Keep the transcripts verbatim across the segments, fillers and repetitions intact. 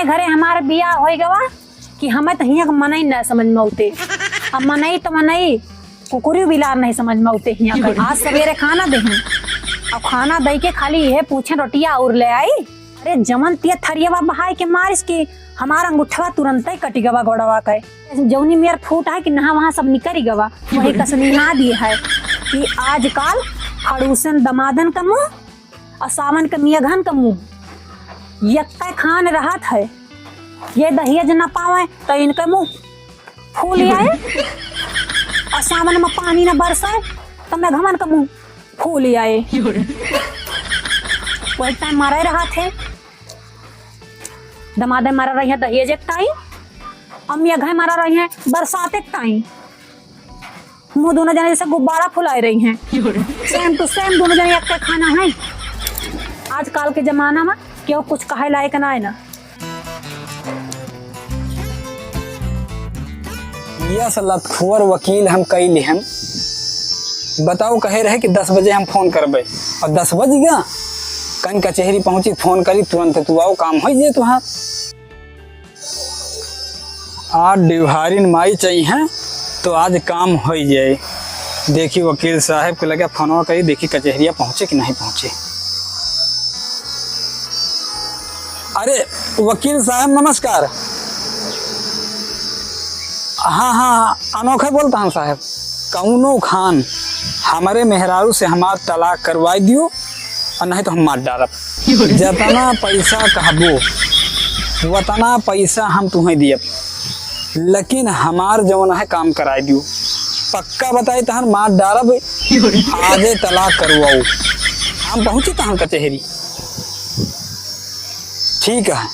घरे हमार बियाह होइ गवा कि हमें तो हियाँ के मनई ना समझ में अउते। अब मनई तो मनई, कुकुरी बिलार नहीं समझ में अउते हियाँ के। आज सवेरे खाना देहन, अब खाना दइ के खाली इहे पूछे, "रोटिया और ले आई?" अरे जमन तिया थरियावा बहाय के मारिस कि हमार अंगूठवा तुरंतै कटि गवा गोड़वा के। जौनी मेर फूट है कि नहा वहाँ सब निकरि गवा, वही कसनिहा दिए है कि आजकल खड़ूसन दमादन का मुँह और सावन के मियघन का मुँह यक्का खान रहत है। ये दहेज न पावे तो इनके मुँह फूल आए, और सावन में पानी न बरसे तो मेघवन का मुँह फूल आए। वही टाइम मारे रहत है, दमादे मारा रही है दहेज एक टाइम, और मेघे मारा रही है बरसात एक टाइम। मुँह दोनों जने जैसे गुब्बारा फुलाए रही हैं। सेम टू सेम दोनों जने एक के खाना है। आजकल के जमाना में केहू कुछ कहे लायक ना है ना। यस लतखोर वकील हम कई लिहन। बताओ, कहे रहे कि दस बजे हम फोन करबे, और दस बज गया। कन कचहरी पहुँची, फोन करी, तुरंत तू आओ, काम होइ जाए तुहार। आज डिवहारिन माई चाहिए तो आज काम होइ जाए। देखी वकील साहब के लगे फोनवा करी, देखी कचहरिया पहुँचे कि नहीं पहुँचे। अरे वकील साहब नमस्कार। हाँ हाँ, अनोखे बोलता हूँ साहब। कौनो खान हमारे मेहरारू से हमार तलाक करवाई दियो, और नहीं तो हम मार डालब। जतना पैसा कहबो वतना पैसा हम तुहें दियब, लेकिन हमार जौन है काम कराई दियो। पक्का बताई तहन मार डालब, आजे तलाक करवाऊ। हम पहुँची तहन कचहरी। ठीक है।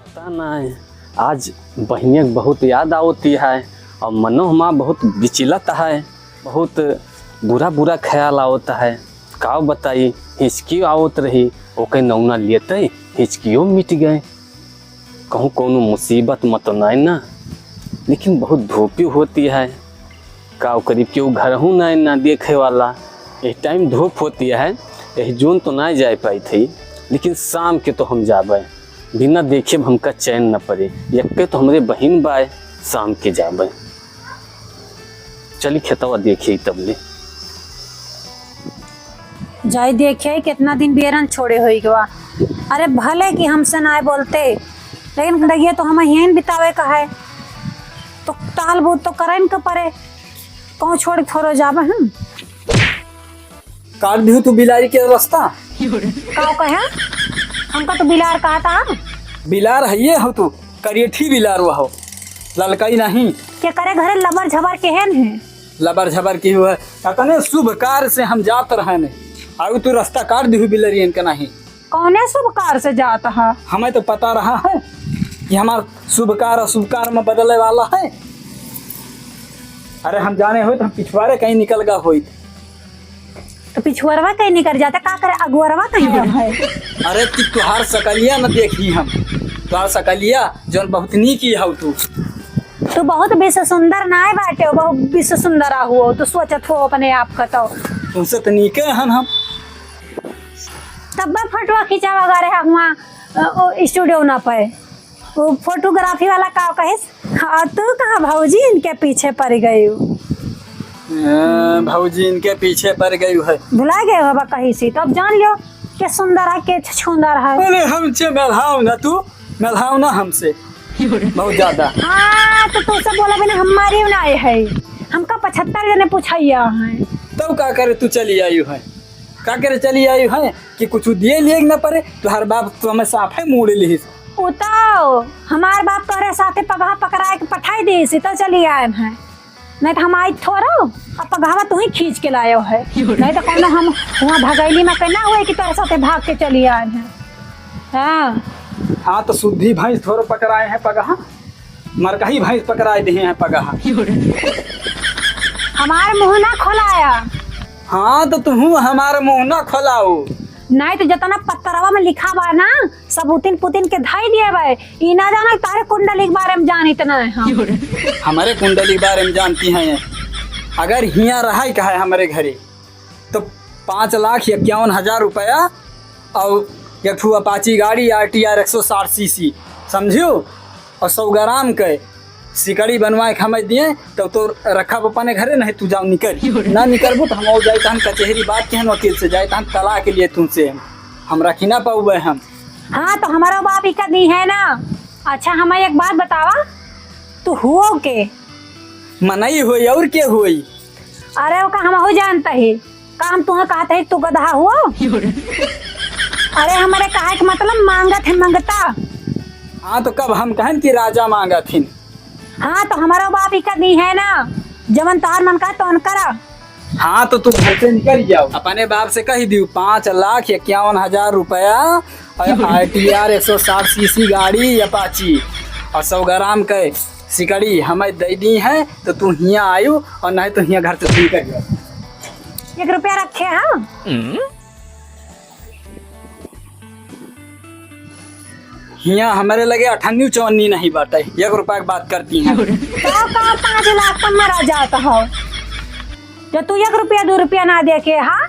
पता नहीं, आज बहिनिया के बहुत याद आवती है और मनो हमार बहुत विचलित है, बहुत बुरा बुरा ख्याल आवत है। का बताई, हिचकी आवत रही, ओके नौना लेते हिचकियो मिट गए। कहूँ कौनो मुसीबत मत तो नाय ना, लेकिन बहुत धूपी होती है। का करीब केहू घरहू नाय ना देखे वाला। यह टाइम धूप होती है, यही जून तो ना जाए पाई थी, लेकिन शाम के तो हम जाबे। बिना देखे हमका चैन न पड़े। यक्के तो हमरे बहिन बाय, शाम के जाबे। चली खेतवा देखिए तब ले। जाई देखिए कितना दिन बेरन छोड़े होई गवा। अरे भले कि हमसे नाय बोलते, लेकिन जिंदगी तो हम यहीं बितावे का है, तो ताल बूत तो करे न के पड़े। कहूँ छोड़ के थोड़ो जाबे हम। काट दिहु तू बिलारी के रास्ता। का कहे? हमका तो बिलार कहता है। बिलार है ये हो तू, करियठी बिलार हुआ हो, ललकाई नहीं। के करे घरे लबर झबर केहन है? लबर झबर की हुआ है, अतने शुभ कार्य से हम जात रहे ने, आउ तू रास्ता काट दिहु बिलरियन के नहीं। कौने शुभ कार्य से जात है? हमें तो पता रहा है कि हमार शुभ कार्य अशुभ कार्य में बदले वाला है। अरे हम जाने होइत हम पिछुआरे कहीं निकल गा होइत। तो पिछुअरवा कहीं निकल जाता, का करे अगुअरवा कहीं है? अरे ती तुहार सकलिया न देखी हम, तुहार सकलिया जौन बहुत नीक ही हौ तू। तू बहुत विश्व सुंदर नाय बाटे, बहुत विश्व सुंदर आहुओ, तू सोचत हो अपने आप का तो। तुमसे तो नीके हन हम। तब बा फोटो खींचा वगैरह है हुआ, अ, ओ, स्टूडियो ना पे। वो फोटोग्राफी वाला का कहिस, "हाँ, तू कहाँ भौजी इनके पीछे पड़ गई हो?" हाँ, भौजी इनके पीछे पड़ गई है। भुला गए हो बा कहीं से, तो अब जान लियो के सुंदर है, के छछूंदर है। अरे हमसे मेलहाव ना तू, मेलहाव ना हमसे। बहुत ज्यादा। हाँ, तो तुमसे बोला बिना हमारी ना आए है। हमका पचहत्तर जने पूछाइया है। तब का करे तू चली आई है? का करे चली आई है कि कुछ दिए लिए न पड़े? तुहार बाप तो हमें साफे मूड़ लिहिस। उ तो हमार बाप तोहरे साथे पगहा पकड़ाए के पठाई देइस, तो चली आए हैं। नहीं तो हम आई थोड़ो, अब पगहवा तू ही खींच के लायो है। नहीं तो कौनो हम वहाँ भगैली में के ना हुए कि तोहरे साथे भाग के चली आए हैं। हाँ। हाँ, तो सुद्धी भैंस थोड़ो पकड़ाए हैं पगहा, मरकही भैंस पकड़ाए दिए हैं पगहा। हमार मुँह ना खोलाया। हाँ, तो तुहू हमार मुँह ना खोलाओ। नहीं तो जतना पत्तरवा में लिखा बा ना, सब उतिन पुतिन के धई दिए बा। ई ना जाना कि तारे कुंडली के बारे में जानित ना है हम। हमारे कुंडली के बारे में जानती हैं। अगर हियाँ रहाई का है हमारे घरे, तो पाँच लाख इक्यावन हजार रुपया और एक ठो अपाची गाड़ी, आर टी आर एक सौ साठ सीसी, समझियो, और सौ ग्राम के सिकड़ी बनवाए के हमें दिए, तब तो रखब अपने घरे, नहीं तू जाओ निकर। ना निकरबू तो हम और जाए तहन कचहरी बात के हम वकील से जाए तहन तलाक के लिए तुमसे हम, हम रखी ना पाऊबे हम। हाँ, तो हमारा बाप इका दी है ना। अच्छा, हमें एक बात बतावा, तू हुओ के? मनई होई और के होई? अरे, ओका हम हो जानता ही। का हम तुहें कहत ही तू गदहा हुओ? अरे, हमरे कहे के मतलब मांगत है, मंगता। हाँ, तो कब हम कहन कि राजा मांगत हिन? हाँ, तो हमारा बाप इका दी है ना, जवन तोहार मन का तौन करा। हाँ, तो तू घर से निकल जाओ, अपने बाप से कही दियो, पाँच लाख इक्यावन हजार रुपया और आर टी आर एक सौ साठ सीसी गाड़ी अपाची और सौ ग्राम के सिकड़ी हमें दे दी है, तो तू हियाँ आयु और नहीं तो हियाँ घर से निकल जाओ। एक रुपया रखे, हाँ? हियाँ हमरे लगे अठन्नी चवन्नी नहीं बाटे, एक रुपया के बात करती हैं। का, का पाँच लाख पर मरा जात हो? जो तू एक रुपया, दो रुपया ना देके, हाँ?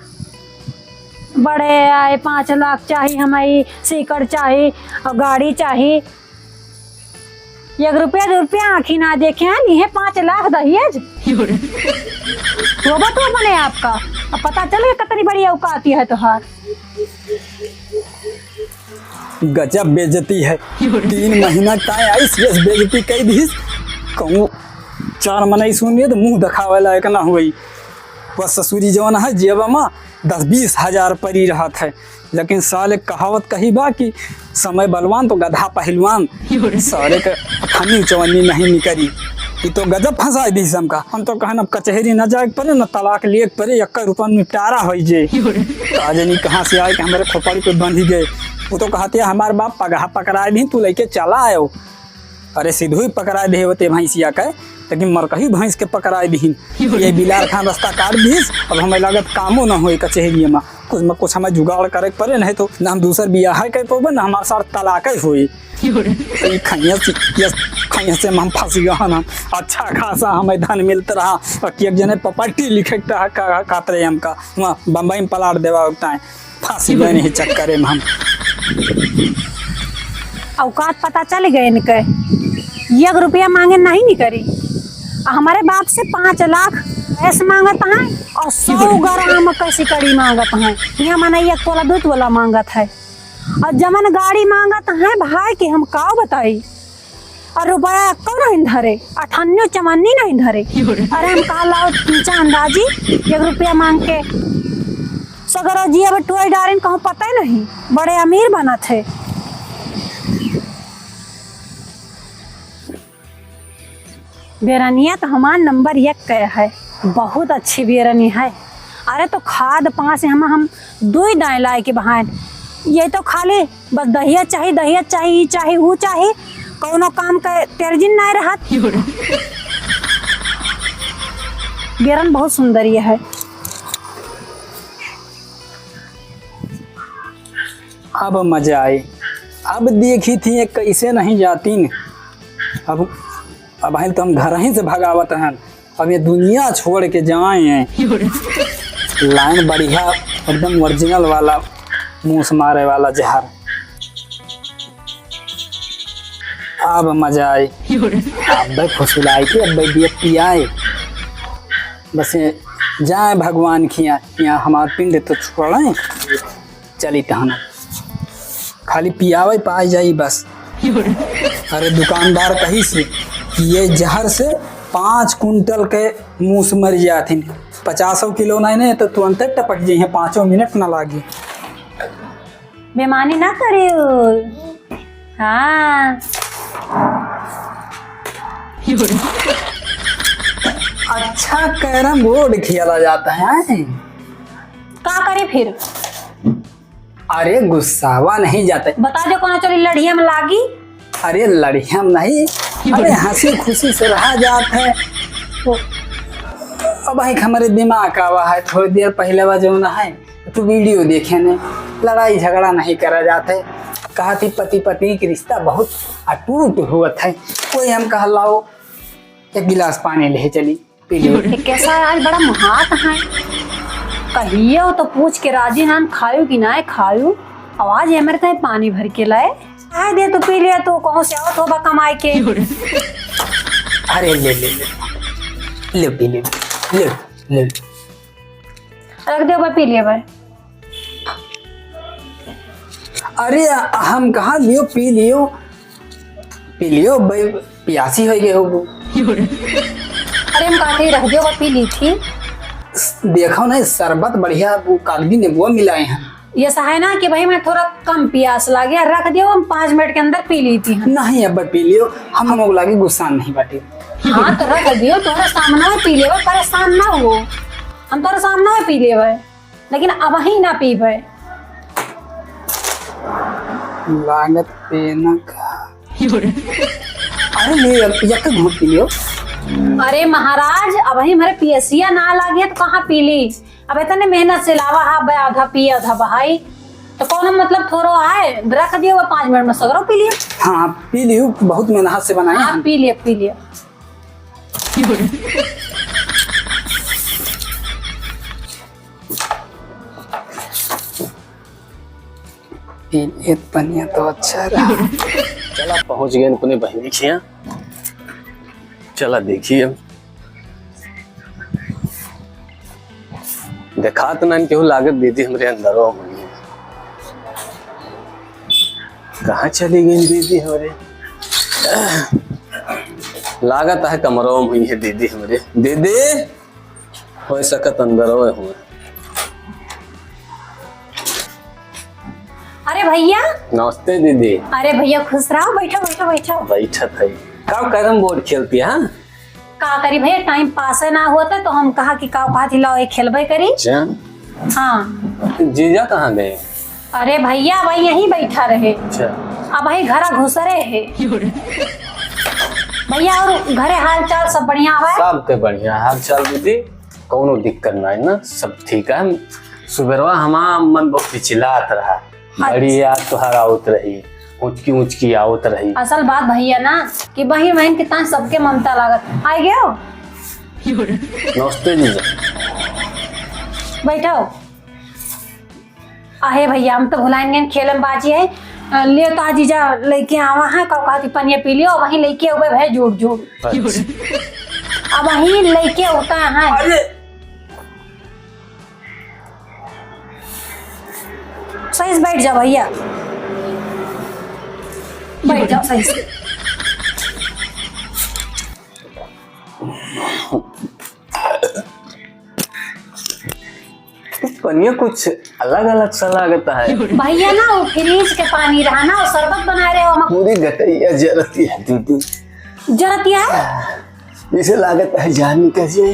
बड़े आए, पाँच लाख चाही, हमें सिकड़ चाही और गाड़ी चाही। एक रुपया, दो रुपया आँखी ना देखे हैं, लिहे पाँच लाख दहेज। तोबा तो बने आपका, अब पता चले कितनी बड़ी औकात है तोहार। गजब बेइज्जती है। तीन महीना ताय आइस, यस बेइज्जती कई दिस। कहूँ चार मनई सुनिए तो मुँह दिखावे लायक ना हुई। बस ससुरी जवन है, जेब में दस बीस हजार परी रहत है, लेकिन साले कहावत कही बा कि समय बलवान तो गधा पहलवान। साले के अठन्नी चवन्नी नहीं निकरी। ई तो गजब फंसाई दिस हमका। हम तो कहन अब कचहरी न जाए के परे, न तलाक लिए के परे, एक रुपया में निपटारा होई जे। का जानी कहाँ से आए के हमारे खोपड़ी पे बंधी गए। वो तो कहते हैं, "हमार बाप पगहा पकड़ाए भी, तू लेके चला आयो।" अरे सिधुई पकड़ाए दे होते भैंसिया के, लेकिन मरकही भैंस के पकड़ाए दिहिन। ये बिलार खान रास्ता काट दिहिस, अब हमें लागत कामो न होए कचहरी में। कुछ में कुछ हमें जुगाड़ करे के परे, नहीं तो ना हम दूसर बियाह कर पाबे, ना हमारे साथ तलाक होई। तो ये खैया से, ये खैया से हम फंस गए ना। अच्छा खासा हमें धन मिलत रहा, और कि एक जने प्रॉपर्टी लिखे के रहा, का, कहत रहे हमका, वहाँ बम्बई में प्लाट देवा होता है। फांसी गए नहीं चक्करे में हम। औकात पता चल गए इनके, एक रुपया मांगे नहीं निकरी। आ हमारे बाप से पाँच लाख ऐस मांगत हैं और सौ ग्राम के सिकड़ी मांगत हैं। यहाँ माने एक तोला, दो तोला मांगत है। और जमन गाड़ी मांगत हैं भाई कि हम का बताई। और रुपया एक्को नहीं धरे, अठन्नी चवन्नी नहीं धरे। अरे हम कहा लाओ तीचा अंदाजी, एक रुपया मांग के सगरो जी अब टोई डारिन कहूँ पता ही नहीं, बड़े अमीर बनत है। बेरनिया तो हमार नंबर एक के है, बहुत अच्छी बेरनी है। अरे तो खाद पास हम, हम दुई दाएँ लाए के बहान, ये तो खाली बस दहिया चाही, दहिया चाही, ई चाही, ऊ चाही, कौनो काम के तेरजिन नाय रहत। बेरन बहुत सुंदर ये है। अब मजा आई, अब देखी थी ये कैसे नहीं जातीन। अब, अब हम तो हम घर ही से भगावत हैं। अब ये दुनिया छोड़ के जाए हैं। लाइन बढ़िया, एकदम ओरिजिनल वाला, मूस मारे वाला जहर। अब मजा आई। अब फुसुलाई के, अब दिया पियाए। बस ये जाए भगवान खिया, यहाँ हमार पिंड तो छोड़े। चली तहन खाली पियावे पाए जाई बस। अरे दुकानदार कही से कि ये जहर से पाँच कुंटल के मूस मर जाथिन। पचासो किलो नहीं ने तो तुरंते टपक जाइए, पाँचों मिनट ना लागी। बेमानी ना करियो। हाँ। अच्छा कैरम बोर्ड खेला जाता है। का करे फिर? अरे गुस्सावा नहीं जाते। बता दो कौन चली लड़िया में लागी। अरे लड़िया में नहीं, अरे हंसी खुशी से रहा जात है। अब एक हमारे दिमाग आवा है, थोड़ी देर पहले वा जौन है तो वीडियो देखे ने, लड़ाई झगड़ा नहीं करा जात है। कहा थी पति पत्नी के रिश्ता बहुत अटूट हुआ है। कोई हम कहा लाओ एक गिलास पानी ले चली। पी लियो। ये कैसा है? आज बड़ा महात है। कहियो तो पूछ के राजी नान खायो कि ना खायो। आवाज है, मेरे ताई पानी भर के लाए। आए दे, तू पी लिया, तू कहूँ से आवत होबा कमाए के। अरे ले, ले, ले। ले, पी ले, ले, ले। रख दे भाई, पी लिया भाई। अरे, हम कहाँ लियो, पी लियो। पी लियो भाई, पियासी हो गए हो वो। अरे, हम कहा थे, रख दियो, वो पी ली थी। देखो ना, शरबत बढ़िया, वो कागजी नींबुआ मिलाए हैं। ये सा है ना कि भाई, मैं थोड़ा कम पियास लागे, रख दियो, हम पाँच मिनट के अंदर पी ली थी हम। नहीं, अब पी लियो, हम लोग लागे गुस्सा नहीं बाटे। हाँ, तो रख दियो, तोहरा सामने में पी लियो, परेशान ना हो, हम तोहरा सामने में पी लेवे। लेकिन अबहीं ना पीबे। लागत पे ना का। अरे ले, अब एक घूंट पी लियो। अरे महाराज, अबहीं हमरे पियसिया ना लागे तो कहाँ पी ली? अब इतने मेहनत से लावा हा, बे आधा पी, आधा बहाई। तो कौन मतलब थोड़ो आए, रख दियो, वो पाँच मिनट में सगरो पी लियो। हाँ, पी लियो, बहुत मेहनत से बनाए हाँ, हैं। पी लियो, पी लियो। ये, ये पनिया तो अच्छा रहा। चला, पहुँच गए अपने बहिनी के यहाँ। चला, देखिए, अब देखात ना केहू लागत दीदी हमरे अंदरो में। कहाँ चली गई दीदी हमरे? लागत है कमरो में ही है दीदी हमरे। दीदी, हो सकत अंदर होए हुए। अरे भैया। नमस्ते दीदी। अरे भैया खुश रहो, बैठो, बैठो, बैठो। बैठत है। का कैरम बोर्ड खेलती है, हाँ? का करी भैया, टाइम पास है ना होता तो हम कहा कि का कहा थी, लाओ ये खेलबे करी। अच्छा। हाँ। जीजा कहाँ गए? अरे भैया, वही यहीं बैठा रहे। अच्छा। अब वही घरा घुसरे है। भैया, और घरे हाल चाल सब बढ़िया है? सब के बढ़िया हाल चाल दीदी, कौनो दिक्कत ना है ना, सब ठीक है। सुबेरवा हमार मन बहुत बिचलात रहा, अच्छा। बड़ी याद तोहार आवत रही, ऊँचकी ऊँचकी आवत रही। असल बात भैया ना कि बहिन बहिन के तान सबके ममता लागत। आइ गयो? नमस्ते जीजा। बैठो। आहे भैया, हम तो भुलाइन गए, खेलम बाजी है। अ, लियो तो जीजा लइके आवा है, का कहा कि पनिया पी लियो, वहीं लइके उबे भे जुड़ जुड़। अच्छा। अब वहीं लइके होता है। अरे। सही से बैठ जाओ भैया, बैठ जाओ सही से। पनिया कुछ अलग अलग सा लागत है। भैया ना, वो फ्रिज के पानी रहा ना, वो शरबत बनाए रहे हो हम। पूरी गटैया जरती है दीदी। जरती है? जैसे लागत है जान निकल जाए।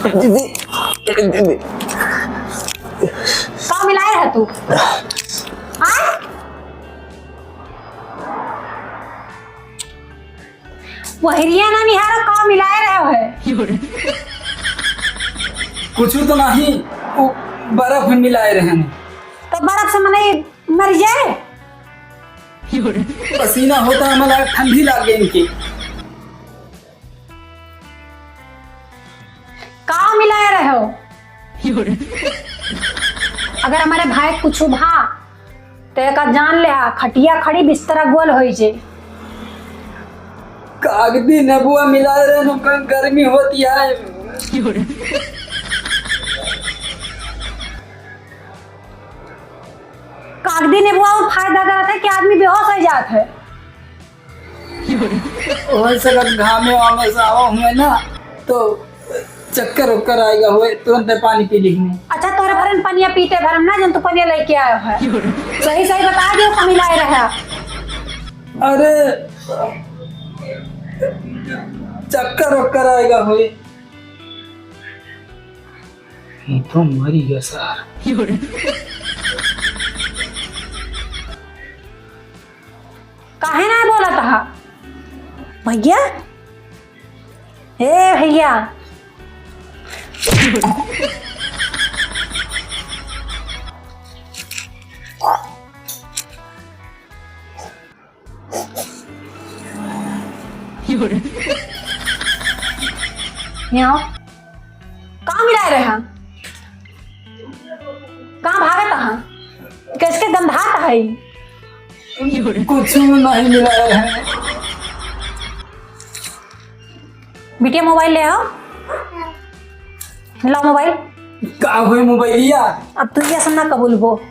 दीदी, दीदी। का मिलाए है तू? हाँ? वहरिया ना निहारो, का मिलाए रहे हो है? कुछ तो नहीं, वो बर्फ मिलाए रहे हैं। तो बर्फ से मने मर जाए? पसीना होता है, मला ठंडी लाग गई इनकी। का मिलाए रहे हो? अगर हमारे भाई कुछ भा, तो एका जान ले हा, खटिया खड़ी बिस्तरा गोल होई जे। कागदी नेबुआ मिलाए रहे, नु कम गर्मी होती है। कागदी नेबुआ और फायदा करत है कि आदमी बेहोश हो जात है। हो सकत घामे वामे से आवा हुए ना, तो चक्कर उक्कर आएगा हुए, तुरंत पानी पी लेंगे। अच्छा, तोरे भरन पनिया पीते भरम ना, जन तू पनिया लेके आयो है। सही सही बता दियो, कमी लाए रहा। अरे, चक्कर उक्कर आएगा हुए। ये तो मरी गया सार। काहे ना बोलत हा? भैया, ए भैया। यहाँ आओ। कहाँ मिलाए रहे हैं? कहाँ भागत है? कैसे गंधात है? कुछ नहीं मिला है। बिटिया, मोबाइल ले आओ। लाओ मोबाइल। का होई मोबाइलिया? अब तू ये सब ना कबूलबो।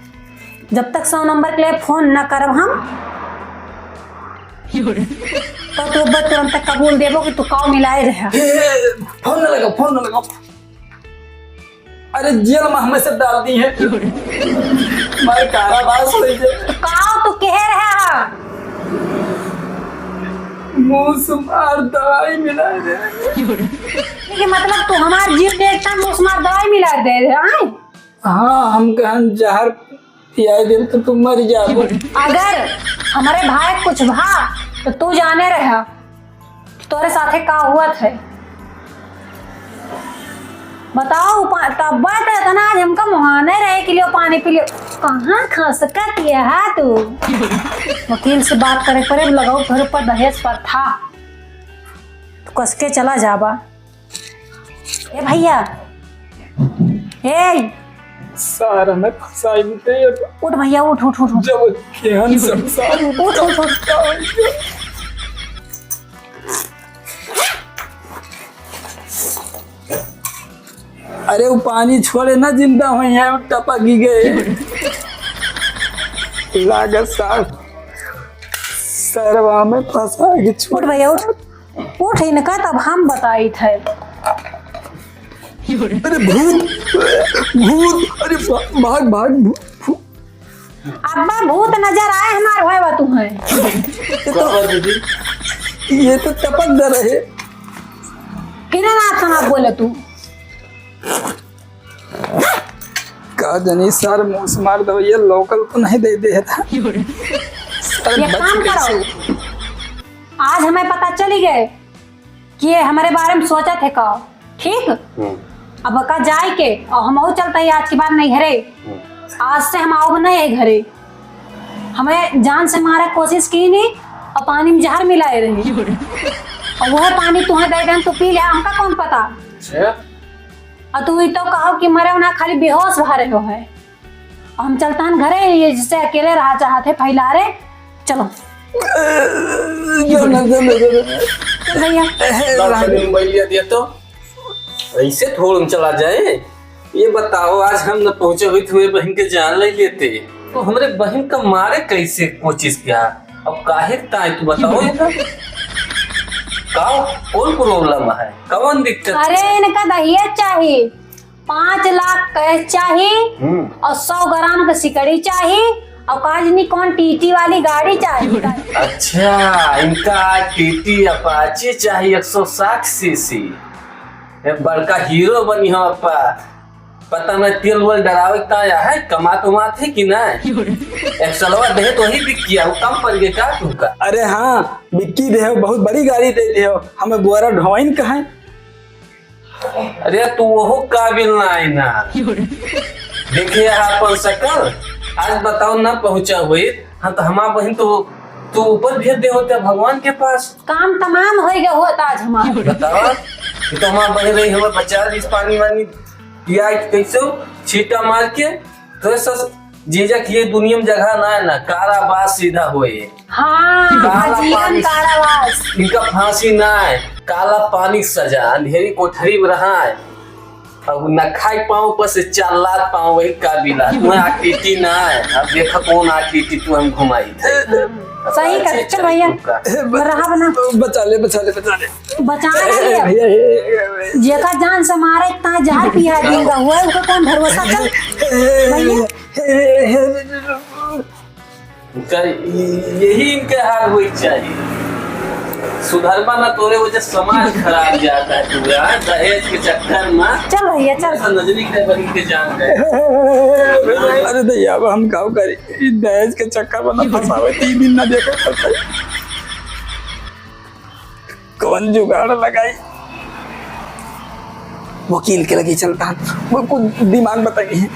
जब तक सौ नंबर के लिए फोन ना करब हम, तो तू बस तुरंत कबूल देबो कि तू काव मिलाए रहे। ए, ए, फोन न लगाओ, फोन न लगाओ। अरे जेल में हमें से डाल दी है। हमारे कारावास हो जाए। काव तू कह रहा है? मुँह से मार दवाई मिला दे। ये मतलब तू हमार जीव देखता मुँह से मार दवाई मिला दे रहे हैं? हाँ, हम कहन जहर पियाई देब तो तू मर जाबो। अगर हमारे भाई कुछ भा तो तू जाने रहा तोरे साथे का हुआ थे। बताओ, पा-, तब्बे तो इतना आज हमका मुहाने रहे कि लियो पानी पी लियो। कहाँ खसका किया है तू? वकील से बात करे पड़े, लगाओ घर पर दहेज पर था। तू कसके चला जाबा। ए भैया, ए। सारा में फंसाई दे। उठ भैया, उठ, उठ, उठ, उठ। जब केहन संसार उठ, उठ, उठ। अरे, वो पानी छोड़े ना, जिंदा होई है, टपक ही गए। लागत सार, सरवा में फंसा के छोड़। उठ भैया, उठ। उठ इनका, तब हम बताई थे। अरे भूत, भूत, अरे भा-, भाग, भाग, भूत, भूत। अब्बा, भूत नजर आए हमार भयवा तुम्हें। ये तो, ये तो टपक दे रहे। किने ना सुना बोले तू। का जानी सर, मुँह से मार दो, ये लोकल तो नहीं दे दे रहा। सर, एक बच काम करो, कैसे? आज हमें पता चली गए कि ये हमारे बारे में सोचा थे का, ठीक? हम्म। अब का जाए के, और हम और चलता ही आज के बाद नहीं घरे। हम्म। आज से हम आओ नहीं है घरे। हमें जान से मारे कोशिश की नहीं, और पानी में जहर मिलाए रही। और वह पानी तुम्हें दे दें तो पी ले, हमका कौन पता? अच्छा। और तू ही तो कहो कि मरे ना, खाली बेहोश भरे हो है। हम चलतान घरे, ये जिससे अकेले रहा चाहते फैला रे, चलो। जो ना, जो ना, जो ना। भैया। बाप रे, मोबाइलिया दिया तो ऐसे थोड़ हम चला जाए। ये बताओ, आज हम न पहुंचे हुए तुम्हें बहन के जान ले लेते, तो हमरे बहन का मारे कैसे कोशिश किया? अब काहे ताई तू बताओ ये ना? का, कौन problem है, कौन दिक्कत अरे, है? इनका दहेज चाहिए। पाँच लाख cash चाही हम्म। और सौ ग्राम का सिकड़ी चाही और का जानी कौन TT वाली गाड़ी चाही। अच्छा, इनका TT Apache चाही एक सौ साठ CC। ये बड़का हीरो बनी हम अपा। पता नहीं तेल वेल डरावे का आया है, कमात उमात है कि नहीं? एक सलवा दे तो ही बिक गया, वो कम पड़ गया का तुमका? अरे हाँ, बिक्की दे हो, बहुत बड़ी गाड़ी दे दे हो, हमें बोरा ढोइन कहें। अरे, तू ओहो काबिल ना आई ना। देखे यहाँ अपन शकल, आज बताओ ना पहुँचा हुई। हाँ, तो हमार बहन तो तू ऊपर भेज दे होते भगवान के पास। काम तमाम होई गए होत आज हमार। बताओ, ये तो हमार बहन रही, हमें बचा ली इस पानी वानी पिया के कैसे छींटा मार के। तो सस जीजा के ये दुनिया में जगह ना है ना, कारावास सीधा होए। हाँ, काला आजीवन पानी। कारावास। इनका फांसी ना है, काला पानी सजा, अंधेरी कोठरी में रहा है। अब न खाई पाऊँ, ऊपर से चार लात पाऊँ, वही काबिल है। तुम्हें आकृति ना है, अब देखा कौन आकृति तू हम घुमाई थे। सही कर, चल भैया, रहा बना। बचा ले, बचा ले, बचा ले। बचा ले। भैया, हे, हे, हे। जेका जान से मारे, ता जहर पिया दिन का हुआ, उनका कौन भरोसा कर? भैया। उनका य-, यही इनके हाल होई चाहिए। सुधरबा ना, तोरे वजह समाज खराब जाता है पूरा, दहेज के चक्कर में। चल भैया, चल। ऐसा नजरी के बनी के जान है। अरे दैया, अब हम का करी? ई दहेज के चक्कर में ना फंसावे, तीन दिन ना देखा करता। कौन जुगाड़ लगाई? वकील के लगे चलता है, वो कुछ दिमाग बताई है।